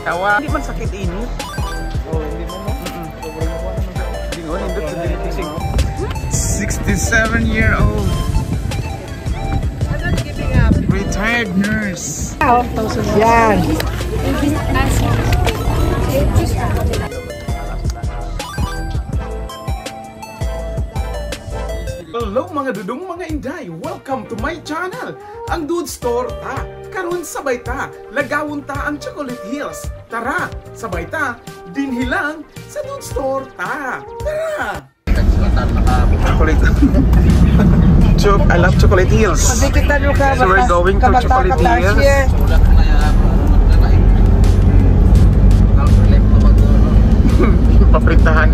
Kawa. Hindi man sakit init. Oh, hindi man no. Sobrang nakuha naman siya. Dingon, nindot sa dili 67-year-old. I'm not giving up. Retired nurse. Yan. Hello mga dudong mga inday! Welcome to my channel! Ang Dude Store ta! Karon sabay ta! Lagawon ta ang Chocolate Hills! Tara! Sabay ta! Dinhilang sa Dude Store ta! Tara! Chocolate. I love Chocolate Hills. So we're going to Chocolate Hills. Paprintahan.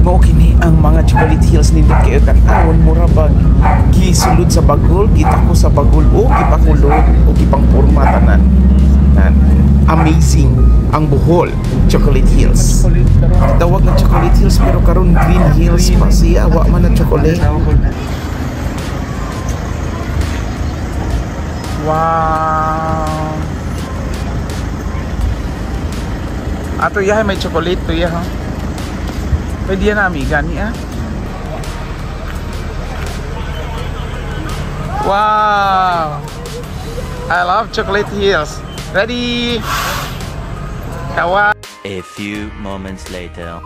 Mao kini ang mga Chocolate Hills nindot kayo tan-awon, mura bag gisulod sa bagol, gitako sa bagol o gipakulog o gipangporma tanan. Nan. Amazing ang Bohol Chocolate Hills. Tawag na Chocolate Hills pero karon Green Hills pa siya, wa man na chocolate. Wow. Ato yahay may chocolate to ya ha. Pwede yan nami, gani ah. Wow! I love Chocolate Hills. Ready? Kawa! A few moments later.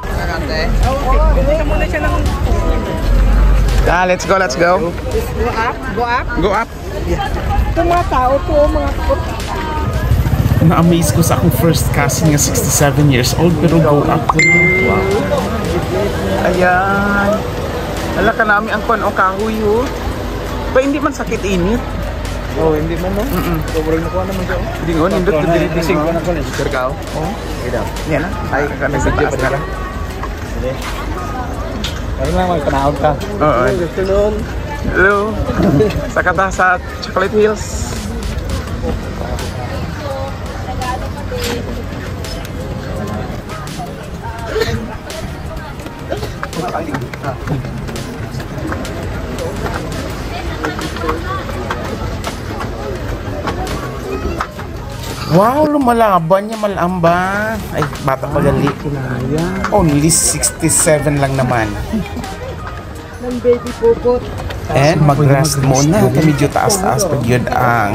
Ah, let's go, let's go. Go up, go up. Go up. Itong mga tao to, mga Na-amaze ko sa akong first cousin nga 67 years old pero go up ko na. Wow. Ayan. Ala ka nami ang kwan o kahoy oh. Ba hindi man sakit init. Oh, hindi man no. Sobrang nakuha naman siya. Dingon, nindot sa dili Gising ko na ko. Kargao. Oh. Ida. Yan na. Ay, kami sa taas na lang. Ano lang magpanahon ka. Oo. Good afternoon. Hello. Sa kata sa Chocolate Hills. Wow, lumalaban niya malamba. Ay, bata pa gali. Only 67 lang naman. Ng baby pupot. And mag-rest muna. Kaya medyo taas-taas pag yun ang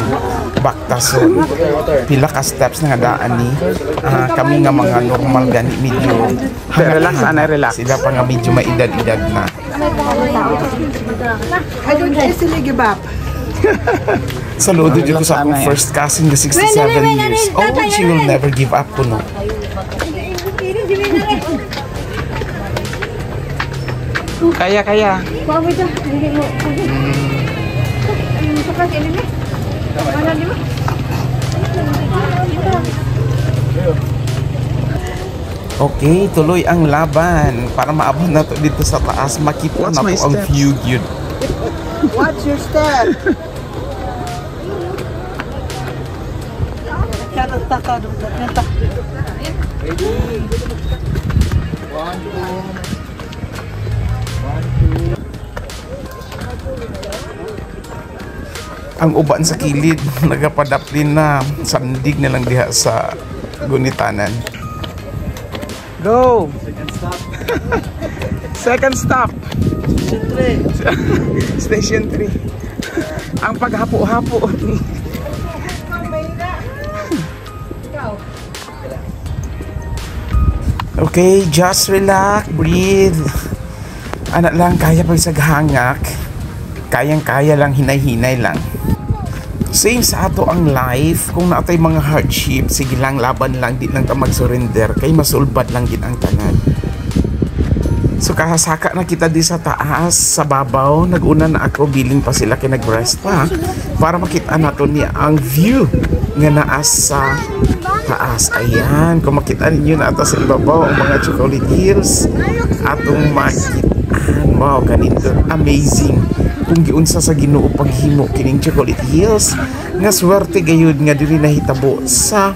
baktason. Pila ka steps na nga daan ni. Kami nga mga normal gani medyo Relax, ana, relax. Sila pa nga medyo maidad-idad na. I don't easily give up. Saludo dito sa akong first cousin na 67 years old. She will never give up kuno. Kaya, kaya. Okay, tuloy ang laban para maabot na to dito sa taas. Makita Watch na my po ang steps. view yun. Watch your step. Ready? 1, 2. 1, 2. Ang uban sa kilid, nagapadaplin na sandig na lang diha sa gunitanan. Go! Second stop. Second stop. Station 3. Station 3. Ang paghapo-hapo. Okay, just relax, breathe. Anak lang, kaya pag sa hangak. Kayang-kaya lang, hinay-hinay lang. Same sa ato ang life. Kung naatay mga hardship, sige lang, laban lang, di lang ta mag-surrender. Kay masulbad lang gid ang tanan. So kahasaka na kita di sa taas, sa babaw. Nag-una na ako, bilin pa sila kay nag-rest pa. Para makita nato niya ang view nga naa sa taas. Ayan, kung makita ninyo na ata sa ibabaw ang mga Chocolate Hills. Atong makitaan. Wow, kanindot. Amazing. Kung giunsa sa Ginoo paghimo kining Chocolate Hills. Nga swerte gayud nga diri nahitabo sa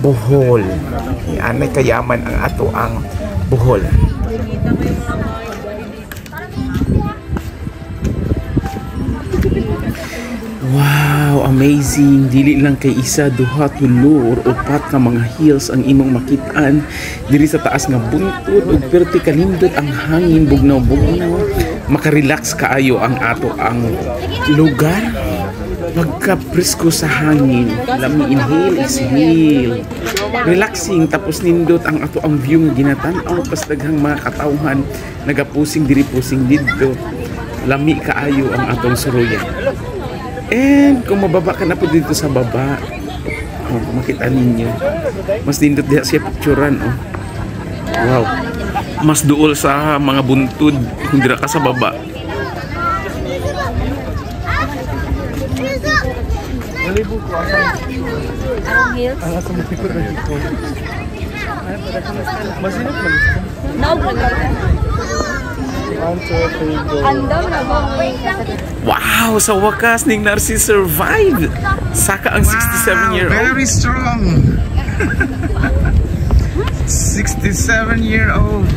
Bohol. Anay kayaman ang ato ang Bohol. Wow, amazing. Dili lang kay isa, duha, tulo or upat ka mga hills ang imong makitaan diri sa taas nga buntod ug perti kanindot ang hangin, bugnaw-bugnaw. Makarelax kaayo ang ato ang lugar. Pagka-presko sa hangin, lami inhale, exhale. Relaxing, tapos nindot ang ato ang view nga ginatan-aw pas daghang mga katawhan nagapusing diri pusing didto. Lami kaayo ang atong suruyan. And kung mababa ka na po dito sa baba, oh, makita ninyo, mas nindot diha siya picturean. Oh. Wow. Mas duol sa mga buntod kung dira ka sa baba. Wow! Sa wakas, ning Narcy survived! Saka ang 67-year-old. Very strong. 67-year-old.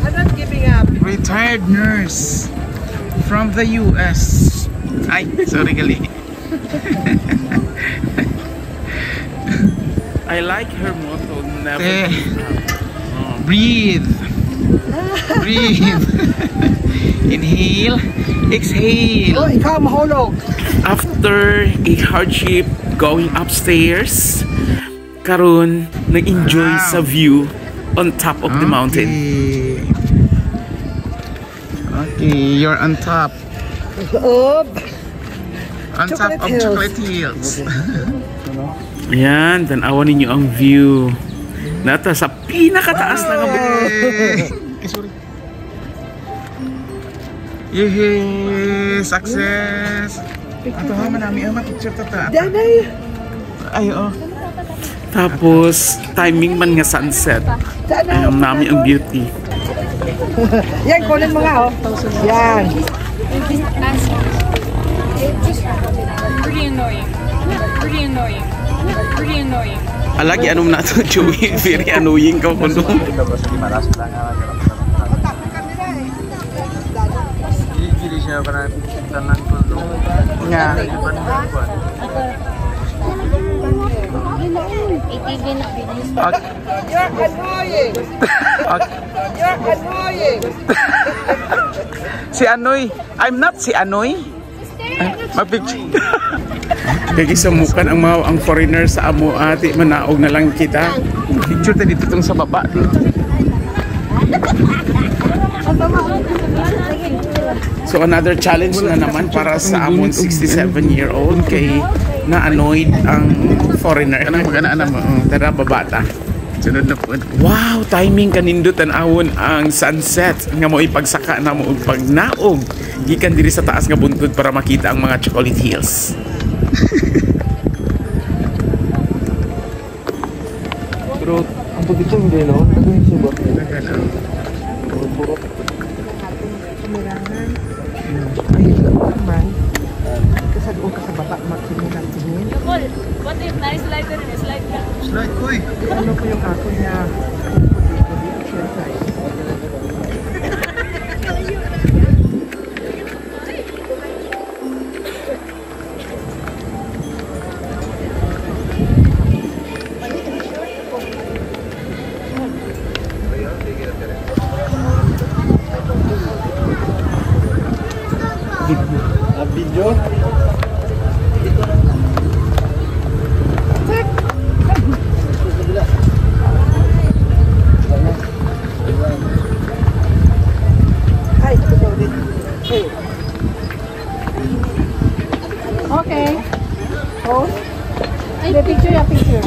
I'm not giving up. Retired nurse from the US. Ay, sorry gali. I like her motto, never Eh. give up. Breathe. Breathe. Inhale. Exhale. Oh, ikaw mahulog. After a hardship going upstairs, karon nag-enjoy Wow. sa view on top of the mountain. Okay, you're on top. Oh, On top Chocolate of Hills. Chocolate Hills. Ayan, tan-awan ninyo ang view. Nata sa pinakataas na nga bundok. Sorry. Yehey! Success! Ato ha, manami ang picture ta ta. Danay. Ay, oh. Tapos, timing man nga sunset. Danay. Ay, ang nami ang beauty. Yan, kunin mo nga, oh. Yan. Pretty annoying. Pretty annoying. Pretty annoying. Alagi, anong na to, Joey? Very annoying ka kuno. Nga. Okay. You're annoying. Okay. You're annoying. Si Anoy. I'm not si Anoy. Mag-picture. Kaya gisamukan ang mga ang foreigner sa amo ati manaog na lang kita. Picture ta dito tong sa baba. So another challenge na naman para sa amon 67-year-old kay na-annoyed ang foreigner. Kanang mag-ana-ana mo. Tara baba ta. Sunod na po. Wow, timing kanindot tan-awon ang sunset nga mo ipagsaka na mo og pagnaog gikan diri sa taas nga buntod para makita ang mga Chocolate Hills. Pero ang pagkitong hindi, no? Tagal yung suba. Ay, naman. Kasi doon ka sa baba, magtingin-tingin. What if na-slide ka rin? Slide ka. Slide ko eh. Ano ko yung ako niya? Exercise. Video? Ay, sorry. Okay. Oh. The picture, yeah, picture.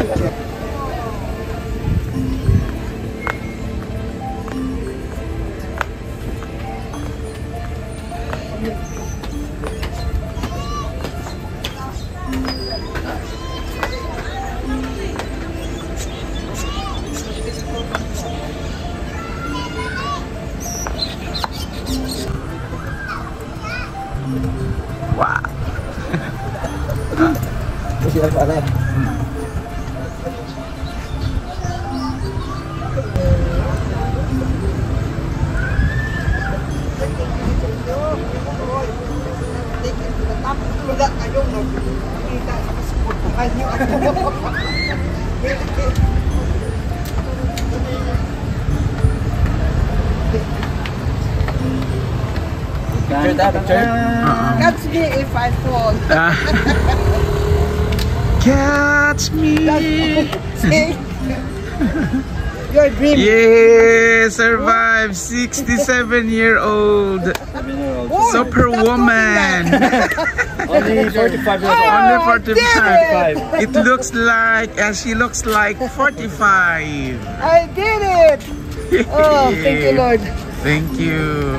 Wow. Kasi ang pala. Tapos wala kayong kita sa kasuportahan niyo ako. Picture ta, picture. Catch me if I fall. Catch me. See? Your dream. Yeah, survive 67-year-old Oh, superwoman. Only 45 years old. Only Oh, I did 45. It looks like she looks like 45. I did it! Oh, thank you, Lord. Thank you.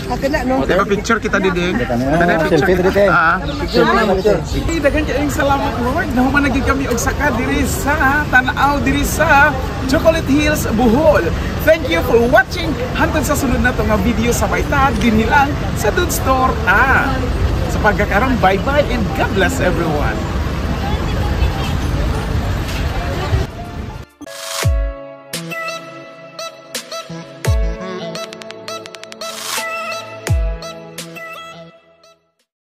Akin na, no? Diba picture kita diding? Ah, selfie dito eh. Ah. Selfie, Hey, daghan kayong salamat, Lord. Nahuman na gyud kami og saka diri sa Tan-aw diri sa Chocolate Hills, Bohol. Thank you for watching. Hantod sa sunod na to nga video sa Baitad dinhi lang sa Dudes Store. Ah. Sa pagkakaroon, bye-bye and God bless everyone.